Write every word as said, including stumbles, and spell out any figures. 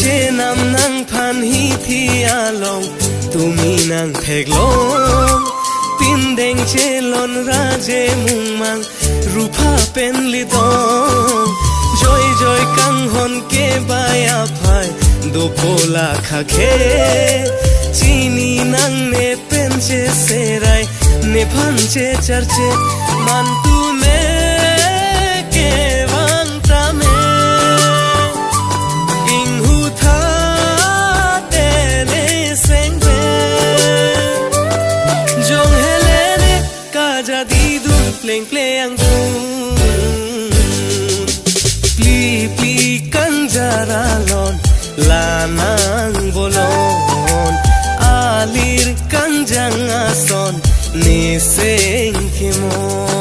Chenam nangphan hithi along tumi nangtheklong. Pindeng chelon raje mungmang rupha pen litong. Joijoi kanghon kebai aphai dopo la khakhe. Chini nangne pen cheserai nephan checharche mantu me kevang tame. Inghutha tele sengve jong helene kajadi dun plengpleng angkun. Plipli kangjara lon lanang bolon alir kangjang ason niseng kemo.